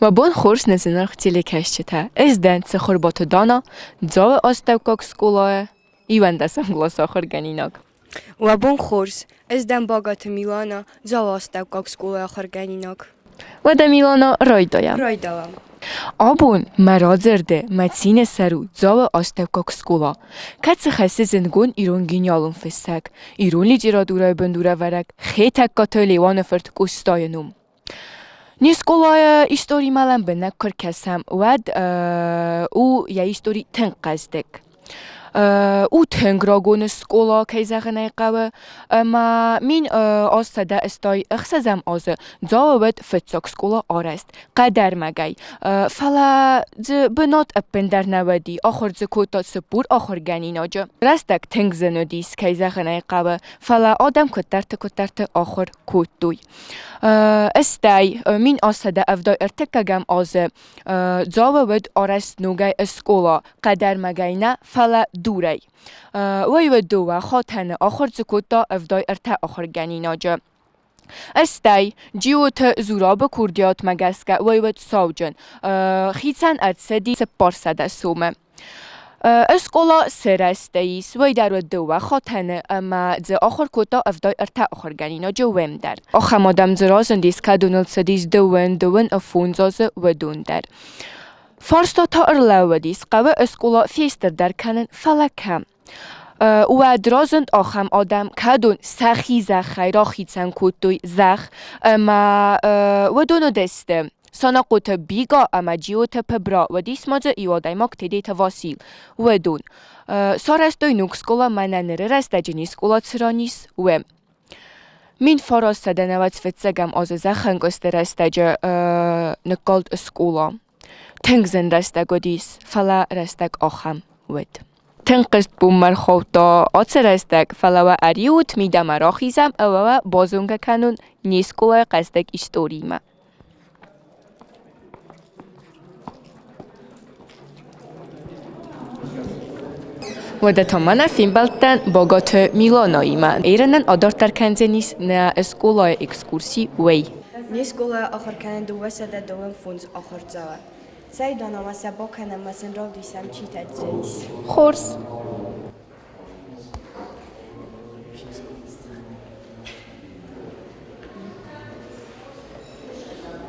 Уӕ бон хорз, нӕ зынаргъ телекӕсджытӕ! Ӕз дӕн Цыхуырбаты Дана, Дзауы астӕуккаг скъолайы иуӕндӕсӕм къласы ахуыргӕнинаг. Уӕ бон хорз! Ӕз дӕн Багаты Милана, Дзауы астӕуккаг скъолайы ахуыргӕнинаг. Уӕдӕ Милана райдайӕм. Райдайӕм. Абон мӕ радзырды мӕ цины сӕр у Дзауы астӕуккаг скъола, кӕцы хӕссы зындгонд ирон гениалон фыссӕг, ирон литературӕйы бындурӕвӕрӕг Хетӕгкаты Леуаны фырт Къостайы ном. Не скъолайы историмӕ лӕмбынӕг куы ркӕсӕм, уӕд у йӕ истори тынг хъӕздыг. У тынг рагон скъола, кӕй зӕгъын ӕй хъӕуы, ӕмӕ 1886 азы Дзауы уыд фыццаг скъола арӕзт хъӕдӕрмӕгӕй. Фӕлӕ дзы бынат ӕппындӕр нӕ уыди, ахуыр дзы кодта 40 ахуыргӕнинаджы. Рӕстӕг тынг зын уыдис, кӕй зӕгъын ӕй хъӕуы, фӕлӕ адӕм куыддӕрты-куыддӕрты ахуыр кодтой. Стӕй 1873 азы Дзауы уыд арӕзт ногӕй скъола, хъӕдӕрмӕгӕй нӕ, фӕлӕ дурӕй. Уый уыд дыууӕ хатӕны, ахуыр дзы кодта 73 ахуыргӕнинаджы. Стӕй Джиоты Зурабы курдиатмӕ гӕсгӕ уый уыд сауджын, хицӕн ӕрцыди 400 сомы. Скъола сырӕзтис, уый дӕр уыд дыууӕ хатӕны ӕмӕ дзы ахуыр кодта 73 ахуыргӕнинаджы уым дӕр. Ахӕм адӕм дзы разындис, кӕдоныл цыдис дыууын, дыууын фондз азы уыдон дӕр. Фарста та ӕрлӕууыдис, хъӕуы скъола фестырдӕр кӕнын, фӕлӕ кӕм? Уӕд разынд ахӕм адӕм, кӕдон сӕхи зӕххӕй рахицӕн кодтой зӕхх ӕмӕ уыдон уыдысты Санахъоты Бига ӕмӕ Джиоты Пебра, уыдис ма дзы иу адӕймаг Тедеты Васил. Уыдон сарӕзтой ног скъола мӕнӕ ныры рӕстӕджы не скъола цы ран ис, уым. 1995 азы зӕххӕнкъуысты рӕстӕджы ныккалд скъола. Тынг зын рӕстӕг уыдис, фӕлӕ рӕстӕг ахӕм уыд. Тынг хъызтбонмӕ рхаудта ацы рӕстӕг, фӕлӕ уӕ ӕриут, мидӕмӕ рахизӕм ӕмӕ уӕ базонгӕ кӕнон не скъолайы хъӕздыг историимӕ. Уӕдӕ та мӕнӕ фембӕлдтӕн Богаты Миланаимӕ. Ерынӕн адарддӕр кӕндзӕнис нӕ скъолайы экскурси уӕй. Не скъолайы ахуыр кӕны 225 ахуырдзауы. Цӕй, Дона, ма сӕ бакӕнӕм ӕмӕ сын равдисӕм, читӕ дзы ис. Хорз.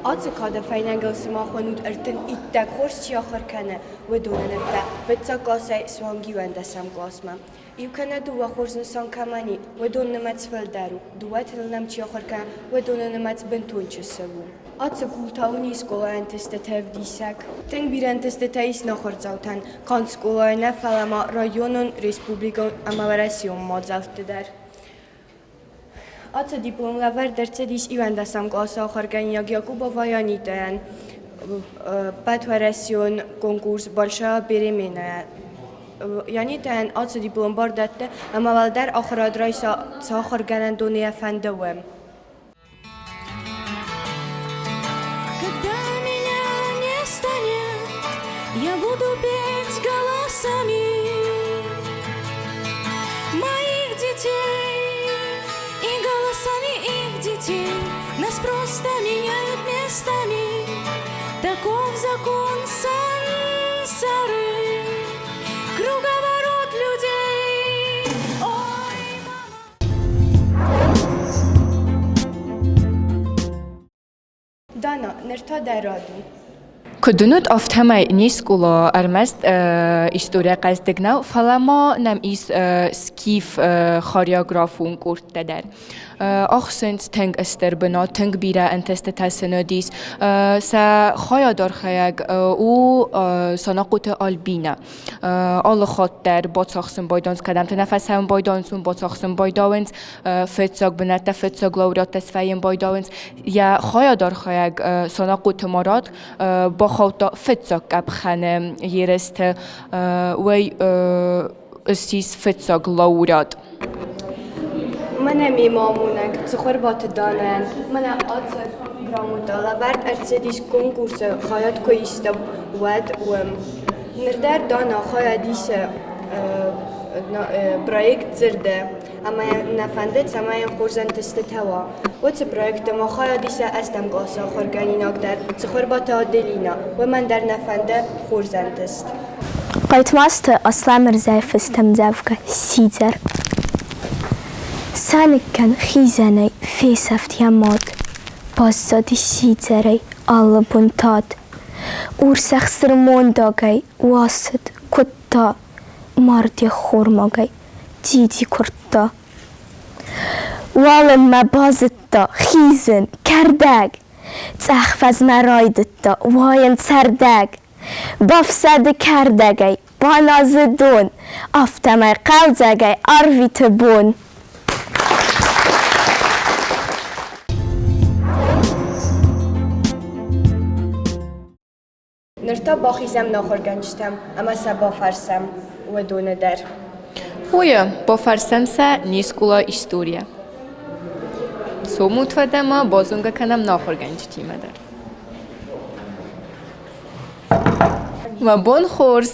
Ацы кады фӕйнӕгыл сымах уынут ӕртын иттӕг хорз чи ахуыр кӕны, уыдоны нывтӕ фыццаг къласӕй суанг иуӕндӕсӕм къласмӕ. Иу кӕнӕ дыууӕ хорз нысан кӕмӕн и, уыдон нымӕц фылдӕр у, дыууӕтыл нӕм чи ахуыр кӕны, уыдоны нымӕц бынтон чысыл у. Ацы къул та у не скъолайы ӕнтыстытӕ ӕвдисӕг. Тынг бирӕ ӕнтыстытӕ ис нӕ ахуырдзаутӕн, канд скъолайы нӕ, фӕлӕ ма районон, республикон ӕмӕ уӕрӕсеон мадзӕлтты дӕр. Ацы диплом лӕвӕрд ӕрцыдис иуӕндӕсӕм къласы ахуыргӕнинаг Якубова Янитӕйӕн ӕппӕтуӕрӕсеон конкурс «Большая перемена-йӕ». Янитӕйӕн ацы диплом бар дӕтты ӕмӕ уӕлдӕр ахуырад райса цы ахуыргӕнӕндоны йӕ фӕнды, уым. Когда меня не станет, я буду петь голосами моих детей и голосами их детей. Нас просто меняют местами. Таков закон сансары, круговорот людей. Ой, мама. Дана, ныр та дӕ рад у. Куыд уынут, афтӕмӕй не скъола ӕрмӕст историйӕ хъӕздыг нӕу, фӕлӕ ма нӕм ис скиф хореографон къордтӕ дӕр. Ахсынц тынг стыр бынат, тынг бирӕ ӕнтыстытӕ сын уыдис. Сӕ хайадархайӕг у Санахъоты Альбинӕ. Алы хатт дӕр бацахсын байдайынц, кӕдӕмты нӕ фӕцӕуын байдайынц, уым бацахсын байдайынц, фыццаг бынӕттӕ, фыццаг лауреаттӕ свӕййын байдайынц. Йӕ хайадархайӕг Санахъоты Марат бахаудта фыццаг къӕпхӕны ерысты, уый ссис фыццаг лауреат. Мӕнӕ ме мамонӕг Цыхуырбаты Данӕн, мӕнӕ ӕцӕг грамотӕ лӕвӕрд ӕрцыдис конкурсы хайад куы истам, уӕд уым. Ныр дӕр Дана хайад исы. Проект дзырды, ӕмӕ нӕ фӕнды, цӕмӕй йын хорз ӕнтыстытӕ уа. Уыцы проекты ма хайад исы ӕстӕм къласы ахуыргӕнинаг дӕр Цыхуырбаты Аделинӕ. Уымӕн дӕр нӕ фӕнды хорз ӕнтыст. Хъайтмазты Аслӕмырзӕйы фыст ӕмдзӕвгӕ «Сидзӕр». Сӕныккӕн хизӕнӕй фесӕфт йӕ мад, Баззади сидзӕрӕй алы бон тад. Урс ӕхсыр мондагӕй уасыд, куыдта, Мард йе ххормагӕй дзидзи куырдта. Уалынмӕ базыдта хизын, кӕрдӕг, Цъӕх фӕзмӕ райдыдта уайын цӕрдӕг. Бафсӕды кӕрдӕгӕй, баназы дон, Афтӕмӕй хъӕлдзӕгӕй арвиты бон. Ныр та бахизӕм нӕ ахуыргӕнджытӕм ӕмӕ сӕ бафӕрсӕм уыдоны дӕр. Уйы, бафӕрсӕм сӕ не скъола историйӕ. Цомут фӕдӕмӕ базонгӕ кӕнӕм нӕ ахуыргӕнджытимӕ дӕр. Мӕ бон хорз!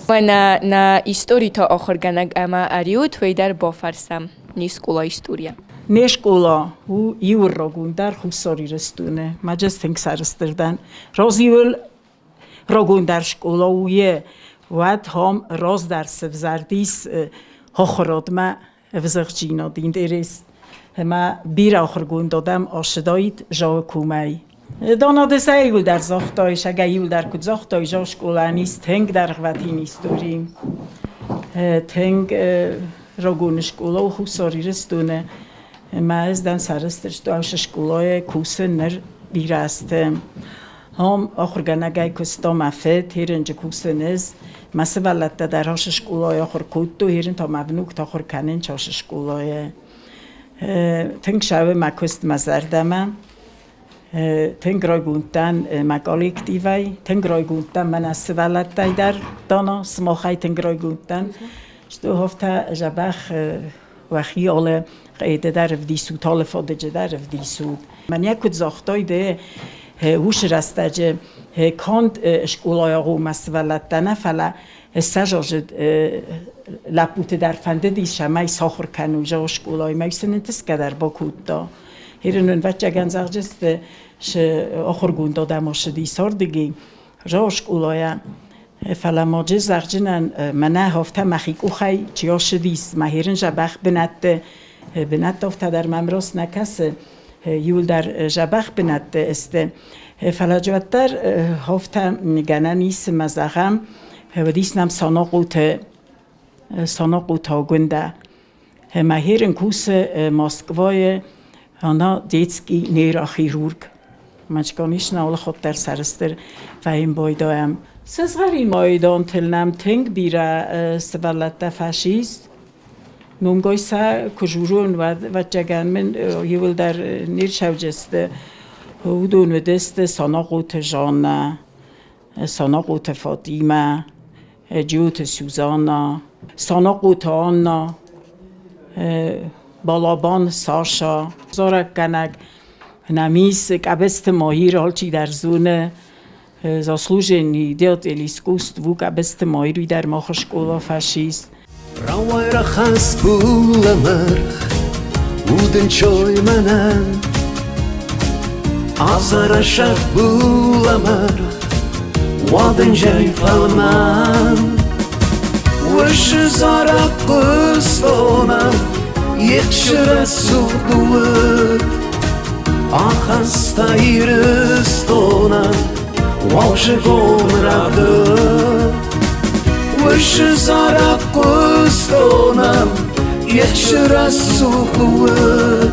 Мӕнӕ нӕ историты ахуыргӕнӕг ӕмӕ ӕриут уый дӕр бафӕрсӕм не скъола историйӕ. Не скъола у иуыррогондӕр Хуссар Ирыстоны. Мӕ тынг сӕрыстыр дӕн. Разиуыл рогондӕр скъола у йе, уӕд хом раздӕр сывзӕрдис ахуырадмӕ ӕвзӕгджинад интерес ӕмӕ бирӕ ахуыргонд адӕм ацыдаид зӕгъы комӕй. Донады сӕ иуылдӕр загътой, сӕгӕ иуылдӕр куыд загътой, зӕгъ скъолайӕн ис тынг дӕргъвӕтин истори, тынг рагон скъола у Хуссар Ирыстоны. Ӕмӕ ӕз дӕн сӕрыстыр, что ацы скъолайы кусын ныр бирӕ азты. Ам ахуыргӕнӕгӕй куыста мӕ фыд, Херынджы кусын ӕз. Мӕ сывӕллӕттӕ дӕр ацы скъолайы ахуыр кодтой, Херын та мӕ внуктӕ ахуыр кӕнынц ацы скъолайы. Тынг цӕуы мӕ куыст мӕ зӕрдӕмӕ. Тынг райгонд дӕн мӕ коллективӕй, тынг райгонд дӕн мӕнӕ сывӕллӕттӕй дӕр, Дана, сымахӕй тынг райгонд дӕн. Что афтӕ дзӕбӕх уӕхи алы къеды дӕр ӕвдисут, алы фадыджы дӕр ӕвдисут. Мӕнӕ куыд загътай ды уыцы рӕстӕджы канд скъолайы агъоммӕ сывӕллӕттӕ нӕ, фӕлӕ ссӕдз азы лӕппуты дӕр фӕндыдис, цӕмӕй сахуыр кӕной зӕгъы скъолайы. Мӕ сын ӕнтысгӕ дӕр бакодта. Ирын ӕвӕццӕгӕн зӕгъджысты, ахуыргонд адӕм ссыди цардыги зӕгъы скъолайӕ. Фӕлӕ ма зӕгъджынӕн мӕнӕ афтӕ мӕхи къухӕй чи ссыдис, мӕ херын дзӕбӕх бынӕтты, бынӕттӕ афтӕ дӕр мӕм раст нӕ кӕсы, иуылдӕр дзӕбӕх бынӕтты сты. Фӕлӕ уӕддӕр афтӕ гӕнӕн ис ӕмӕ зӕгъӕм, уыдис нӕм Санахъоты Санахъоты Агуындӕ. Мӕ херын кусы Москвайы, она детский нейрохирург. Мачконишна алы хатт дӕр сӕрыстыр вӕййын байдайӕм. Сызгъӕрин майдантыл нӕм тынг бирӕ сывӕллӕттӕ фашист. Номгай сӕ куы журон, уӕд ӕвӕццӕгӕн мын иуылдӕр не рцӕуджысты. Уыдон уыдысты Санахъоты Жаннӕ, Санахъоты Фатимӕ, Джиоты Сюзанна, Санахъоты Анна, Балабан Саша, зарӕггӕнӕг Намис, Къӕбысты Маир алчидӕр зоны, заслуженный деятель искусств у Къӕбысты Маир, уый дӕр мах скъола фашист. Рауай рахӕсс булӕмӕргъ, удӕнцой мӕнӕн. Азарӕсӕг булӕмӕргъ, уадӕнзӕй фӕлмӕн. Уысы зарӕг хъуыстонӕн, ехсы рӕсугъд уд. Ахаста Ирыстонӕн уалдзыгон рӕвдыд. Уысы зарӕг хъуыстонӕн, ехсы рӕсугъд уд.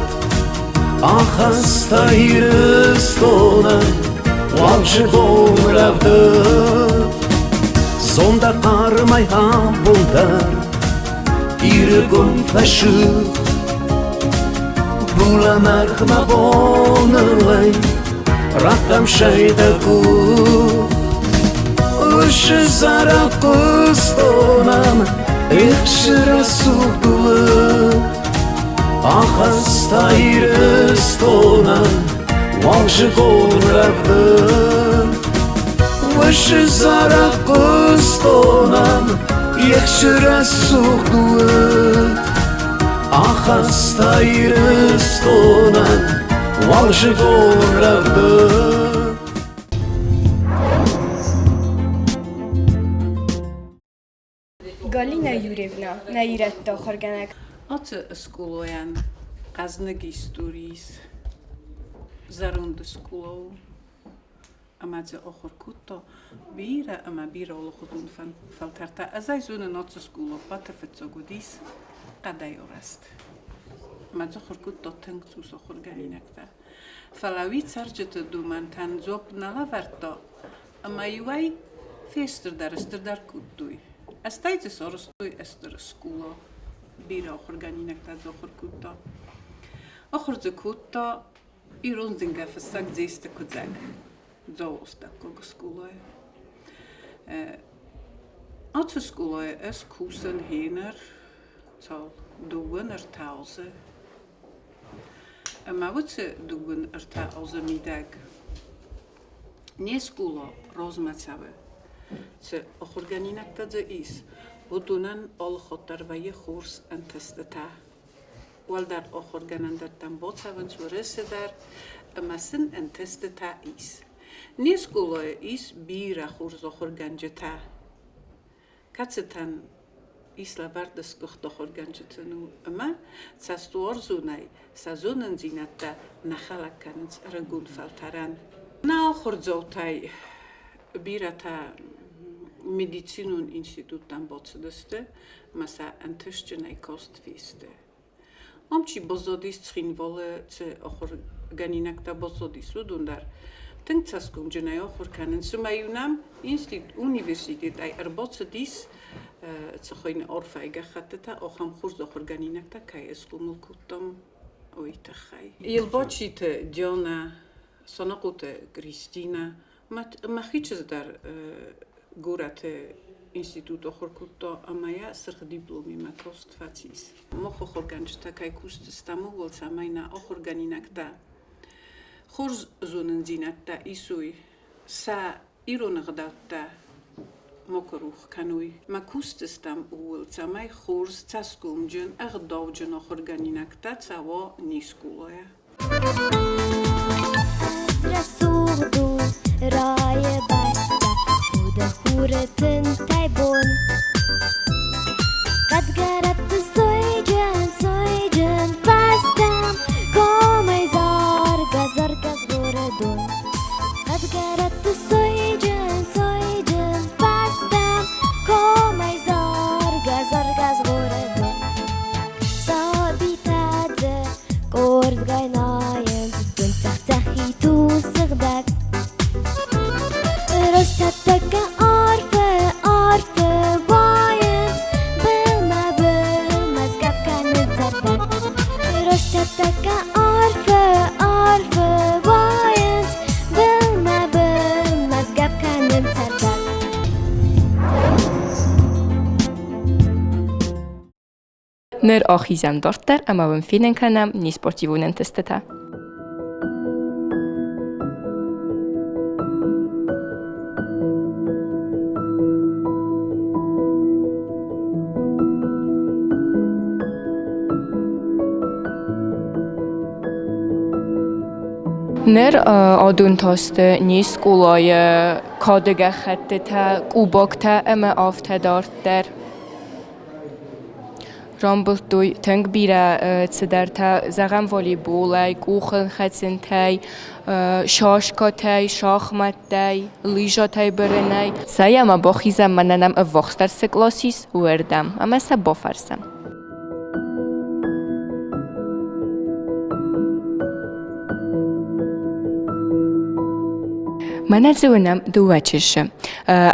Ахаста Ирыстонӕн уалдзыгон рӕвдыд. Зонда хъармӕй абон дӕр Ирыгон фӕсыгъд. Булӕмӕргъмӕ бонылӕй радтам сӕйдӕ къух. Усы зарӕг хъуыстонӕн ехсы рӕсугъд уд. Ахаста Ирыстонӕн уалдзыгон рӕвдыд. Уышы зарӕг хъуыстонӕн ехсы рӕсугъд уыд. Ахаста Ирыстонӕн уалзыгон рӕвдыд. Галина Юрьевна, нӕ ирӕтты ахуыргӕнӕг. Ацы скъолайӕн хъӕзныг истори ис. Зӕронд скъола у ӕмӕ дзы ахуыр кодта бирӕ ӕмӕ бирӕ алыхуызон фӕлтӕртӕ. Ӕз ӕй зонын, ацы скъола ӕппӕты фыццаг уыдис хъӕдӕй арӕзт. Ӕмӕ дзы ахуыр кодта тынг цъус ахуыргӕнинӕгтӕ. Фӕлӕ уый цӕрджыты домӕнтӕн дзуапп нӕ лӕвӕрдта ӕмӕ иуӕй фестырдӕр-стырдӕр кодтой. Стӕй дзы сарӕзтой стыр скъола. Бирӕ ахуыргӕнинӕгтӕ дзы ахуыр кодта. Ахуыр дзы кодта ирон зынгӕ фыссӕг Дзесты Куыдзӕг Дзауы скъолайы. Ацы скъолайы ӕз кусын гъеныр цал дыууын ӕртӕ азы. Ӕмӕ уыцы дыууын ӕртӕ азы мидӕг не скъола размӕ цӕуы. Цы ахуыргӕнинӕгтӕ дзы ис, уыдонӕн алыхатт дӕр вӕййы хорз ӕнтыстытӕ. Уӕлдӕр ахуыргӕнӕндӕттӕм бацӕуынц Уӕрӕсе дӕр ӕмӕ сын ӕнтыстытӕ ис. Не скъолайы ис бирӕ хорз ахуыргӕнджытӕ, кӕцытӕн ис лӕвӕрд сгуыхт ахуыргӕнджыты ӕмӕ цӕстуарзонӕй сӕ зонындзинӕдтӕ нӕ хӕлӕг кӕнынц ӕрыгон фӕлтӕрӕн. Нӕ ахуырдзаутӕй бирӕтӕ медицинон институттӕм бацыдысты ӕмӕ сӕ ӕнтыстджынӕй каст фесты. Ам чи баззадис Цхинвалы, цы ахуыргӕнинӕгтӕ баззадис, уыдон дӕр тынг цӕсгомджынӕй ахуыр кӕнынц. Цымӕ-иу нӕм университетӕй ӕрбацыдис цы хуыйны арфӕйы гӕххӕттытӕ, ахӕм хорз ахуыргӕнинӕгтӕ кӕй схъомыл кодтам, уый тыххӕй. Елбачиты Дианӕ, Санахъоты Кристинӕ, мӕхи чызг дӕр горӕты институт ахуыр кодта ӕмӕ йӕ сырх дипломимӕ каст фӕцис. Мах ахуыргӕнджытӕ кӕй кусдзыстӕм, ууыл цӕмӕй нӕ ахуыргӕнинӕгтӕ хорз зонындзинӕдтӕ исой, сӕ ирон ӕгъдӕуттӕ макуы рух кӕной. Мӕ кусдзыстӕм ууыл, цӕмӕй хорз, цӕсгомджын, ӕгъдауджын ахуыргӕнинӕгтӕ цӕуа не скъолайӕ. Рӕсугъд у райы бӕстӕ, худы хуры тынтӕй бон. Хъӕдгӕрӕтты сойджын, сойджын фӕзтӕм комӕй заргӕ, заргӕ згъоры дон. Хъӕдгӕрӕтты сойджын, сойджын фӕзтӕм комӕй заргӕ, заргӕ згъоры дон. Сабитӕ дзы къордгай найынц, дон цъӕх-цъӕхид у сыгъдӕг. Рӕстӕттӕггӕ арфы, арфы уайынц, былмӕ, былмӕ сгӕпп кӕнынц цӕрдӕг. Рӕстӕттӕггӕ арфы, арфы уайынц, былмӕ, былмӕ сгӕпп кӕнынц цӕрдӕг. Ныр ахизӕм дарддӕр ӕмӕ уын фенын кӕнӕм не спортивон ӕнтыстытӕ. Ныр адон та сты не скъолайы кады гӕххӕттытӕ, къубоктӕ ӕмӕ афтӕ дарддӕр. Рамбылдтой тынг бирӕ цыдӕртӕ, зӕгъӕм, волейболӕй, къухылхӕцынтӕй, шашкӕтӕй, шахмӕттӕй, лыжӕтӕй бырынӕй. Цӕй ӕмӕ бахизӕм мӕнӕ нӕм ӕввахсдӕр цы кълас ис, уырдӕм ӕмӕ сӕ бафӕрсӕм. Мӕнӕ дзы уынӕм дыууӕ чызджы.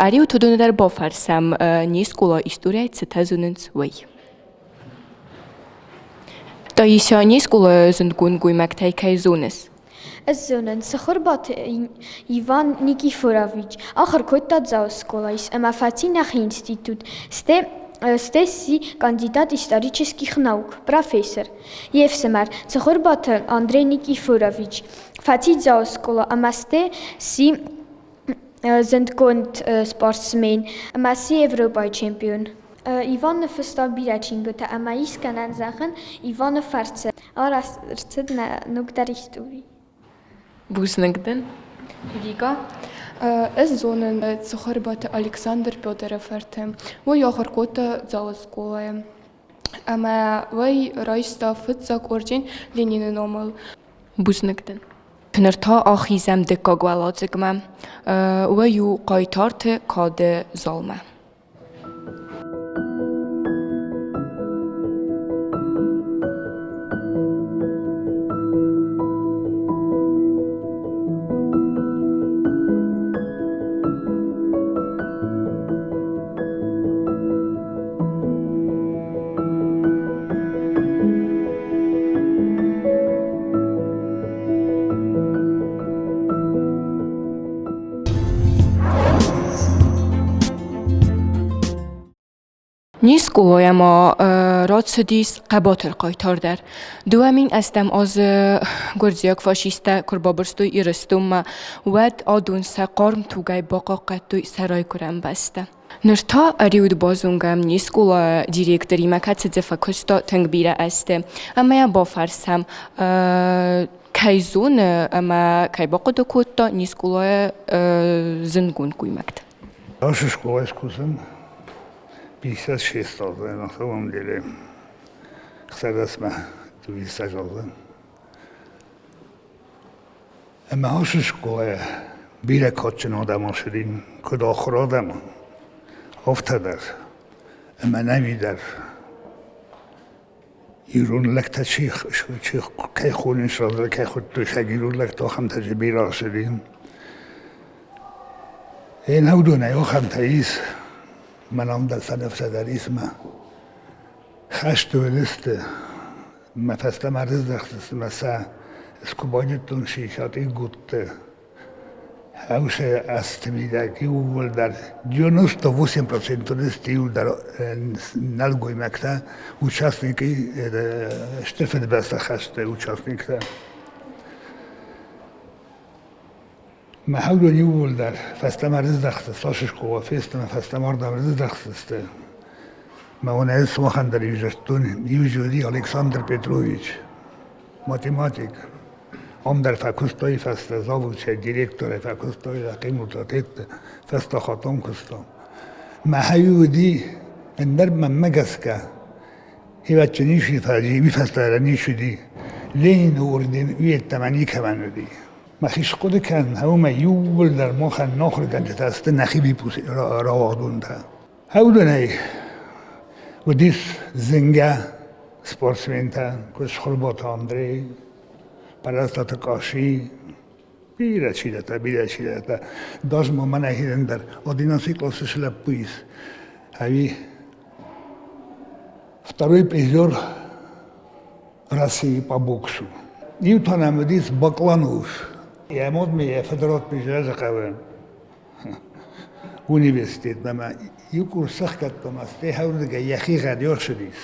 Ӕриут уыдоны дӕр бафӕрсӕм, не скъола историйӕ цытӕ зонынц, уый. Таисия, не скъолайы зындгонд гоймӕгтӕй кӕй зоныс? Ӕз зонын, Цыхуырбаты Иван Никифорович ахуыр кодта Дзауы скъолайы ӕмӕ фӕци нӕхи институт, стӕй сси кандидат исторических наук, профессор. Йе фсымӕр Цыхуырбаты Андрей Никифорович фӕци Дзауы скъола ӕмӕ стӕй сси Зындгонд спортсмен ӕмӕ сси Европӕйы чемпион. Иван ныффыста бирӕ чингуытӕ ӕмӕ ис гӕнӕн зӕгъын, Иваны фӕрцы арӕзт ӕрцыд нӕ ногдӕр истори. Бузныг дын. Вика, ӕз зонын Цхуырбаты Александр Петры фырты. Уый ахуыр кодта Дзауы скъолайы. Ӕмӕ уый райста фыццаг орден Ленины номыл. Бузныг дын. Ныр та ахизӕм дыккаг уӕладзыгмӕ. Уый у хъайтарты кады залмӕ. Не скъолайӕ ма рацыдис хъӕбатыр хъайтар дӕр. 2008 азы гуырдзиаг фашисттӕ куы рбабырстой Ирыстонмӕ, уӕд адон сӕ хъарм тугӕй бахъахъхъӕдтой сӕ райгуырӕн бӕстӕ. Ныр та ӕриуд базонгӕ не скъолайы директоримӕ, кӕцы дзы фӕкуыста тынг бирӕ азты. Ӕмӕ йӕ бафӕрсӕм, кӕй зоны ӕмӕ кӕй бахъуыды кодта не скъолайы зындгонд гоймӕгты. Наша школа искусства 56 азы на самом деле. Хсӕвӕсмӕ 56 азы. Ӕмӕ ацы скъолайы бирӕ кадджын адӕм ацыди, куыд ахуыр адӕм, афтӕ дӕр ӕмӕ нӕуи дӕр. Ирон лӕгтӕ чи, чи кӕй хонынц, раздӕр кӕй хуыдтой, сӕ ирон лӕгтӕ ахӕмтӕ дзы бирӕ ацыди. Ӕнӕ уыдонӕй ахӕмтӕ ис, мӕнӕн дӕр сӕ ныфс дӕр ис мӕ хӕсты уыдысты. Мӕ фӕстӕмӕ рыздӕхтысты мӕ сӕ куы базыдтон сисаты гудты Хӕусы азты мидӕг иууылдӕр 98% сты иууылдӕр нӕлгоймӕгтӕ, участники Стыр Фыдыбӕстӕ хӕсты участниктӕ. Мӕ хӕдон иууылдӕр фӕстӕмӕ рыздӕхтысты, ацы скъола фесты ӕмӕ фӕстӕмӕ ардӕм рыздӕхтысты. Мӕ уын ӕз сымахӕн дӕр иу зӕгъдтон, иу дзы уыди Александр Петрович, математик. Ам дӕр фӕкуыстой фӕстӕ заводсӕй директорӕй фӕкуыстой, рахъимутатетты фӕстӕ хатон куыстон. Мӕхӕй уыди ӕндӕр мӕнмӕ гӕсгӕ хивӕдджын ис уый фӕстӕ ницы уыди. Ленины орден уыйеддӕмӕ никӕмӕн уыди. Мӕхи схъуыды кӕнын, уымӕ иууылдӕр махӕн ахуыргӕнджытӕ сты нӕхи рауагъдонтӕ. Уыдонӕй уыдис зынгӕ спортсментӕ, куыд Цхуырбаты Андрей, Пӕрӕстаты Къаси, бирӕ чидӕртӕ, бирӕ чидӕртӕ. Даже ма мӕнӕ хирӕн дӕр 11 классы цы лӕппу ис, ӕви второй призер России по боксу. Иу та нӕм уыдис Бакланов. Йӕ модмӕ йӕ фыдрод хъӕуы университетмӕ ма иу курс сӕхгӕдтам, стӕй хӕрдгӕ йӕхи гъӕд ӕрцыдис.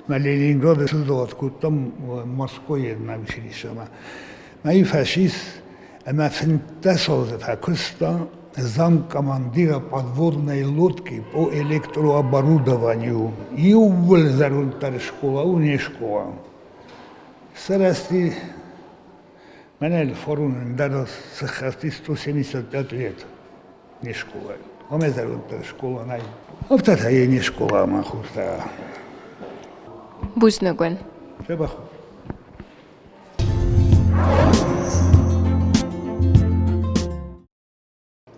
Мӕ Ленинграды сыздӕхт кодтам Москвайы мӕ училищемӕ. Мӕ иу фӕсис ӕмӕ 15 азы фӕкуыста замкомандира подводной лодки по электрооборудованию. Иууыл зӕронддӕр скъола у не скъола. Сарӕзти мӕнӕ форум дӕр сыххӕсти 175 лет не школа. Омӕ зӕронддӕр школа нӕй. Афтӕ та йӕ не скъола мӕ хуртӕ. Бузныг уын. Дзӕбӕх.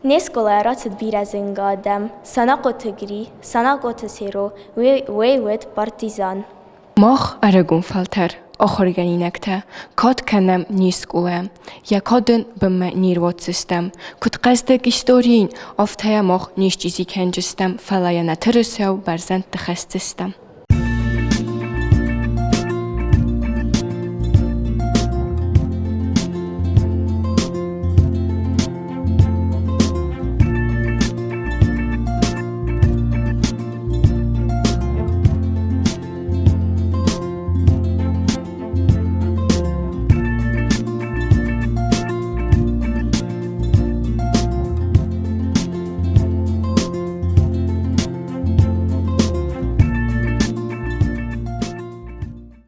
Не скъолайы рацыд бирӕ зынгӕ адӕм: Санахъоты Гри, Санахъоты Серо, уый уыд партизан. Мах ӕрыгон фӕлтӕр, ахуыргӕнинӕгтӕ, кад кӕнӕм не скъолайӕн, йӕ кад ын бынмӕ не руадздзыстӕм. Куыд хъӕздыг истори йын, афтӕ йӕ мах не счъизи кӕнджыстӕм, фӕлӕ йӕ нӕ тырысау бӕрзӕндты хӕсдзыстӕм.